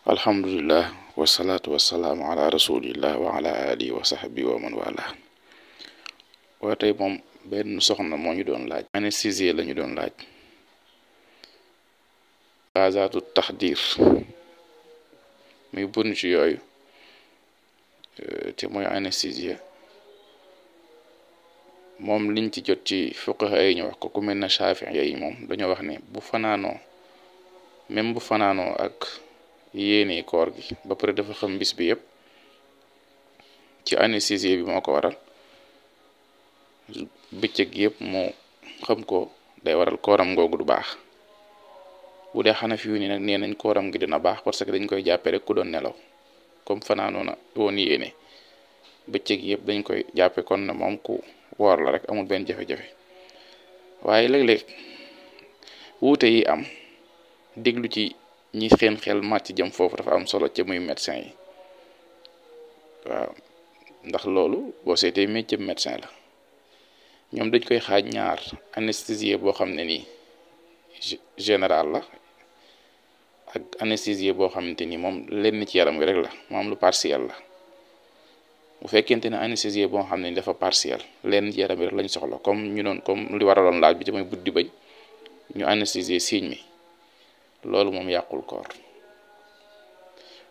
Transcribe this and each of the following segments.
alhamdulillah wasalaatu wasalaamu ala rasulillah wa ala alihi wa sahbi wa man wala waa tey moom benn soxna moo ñu doon laaj anesthésie la ñu doon laaj gazaatu taxdir muy bun ci yooyu te mooy anesthésie moom liñ ci jot ci fuqaha yi ñu wax ko ku mel na Shaafi yi moom dañoo wax ne bu fanaanoo même bu fanaanoo ak yéene koor gi ba pare dafa xam bis bi yëpp ci anesthésie bi moo ko waral bëccëg yëpp mu xam ko day waral kooram googu du baax bu dee Xanafi yu ni nag nee nañ kooram gi dina baax parce que dañ koy jàppe rek ku doon nelaw comme fanaanoo na woon yéene bëccëg yëpp dañ koy jàppe kon ne moom ku woor la rek amul benn jafe-jafe waaye léeg-léeg wuute yi am déglu ci ñi seen xel màcc jëm foofu dafa am solo ca muy médecin yi waaw ndax loolu boo seetee métier médecin la ñoom dañ koy xaaj ñaar anesthésie boo xam ne nii général la ak anesthésie boo xamante ni moom lenn ci yaram wi rek la moom lu partiel la bu fekkente ne anesthésie boo xam ne ni dafa partiel lenn ci yaram wi rek lañ soxla comme ñu doon comme li waraloon laaj bi ci mooy buddi bañ ñu anesthésie signe mi loolu moom yàqul koor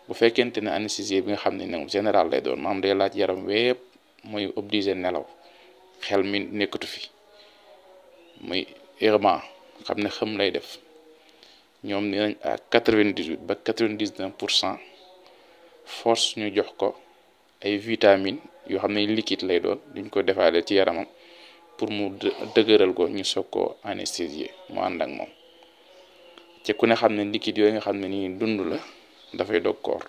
bu fekkente ne anesthésie bi nga xam ne moom général lay doon maam day laaj yaram wépp muy obligé nelaw xel mi nekkatu fi muy irma xam ne xam lay def ñoom ni nañ à 98 ba 99% force ñu jox ko ay vitamines yoo xam ne liquide lay doon duñ ko defaale ci yaramam pour mu dëgëral ko ñu soog koo anesthésier mu ànd ak moom ci ku ne xam ne liquide yooyu nga xam ne nii dund la dafay dog koor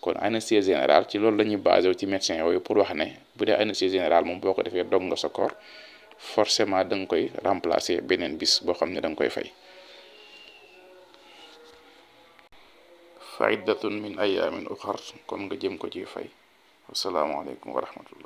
kon anesthésie générale ci loolu la ñuy basé ci médecin yooyu pour wax ne bu dee anesthésie générale moom boo ko defee dog nga sa koor forcément da nga koy remplacer beneen bis boo xam ne da nga koy fay fa iddatun min ayamin uxar kon nga jëm ko ci fay wasalaamaaleykum wa rahmatullah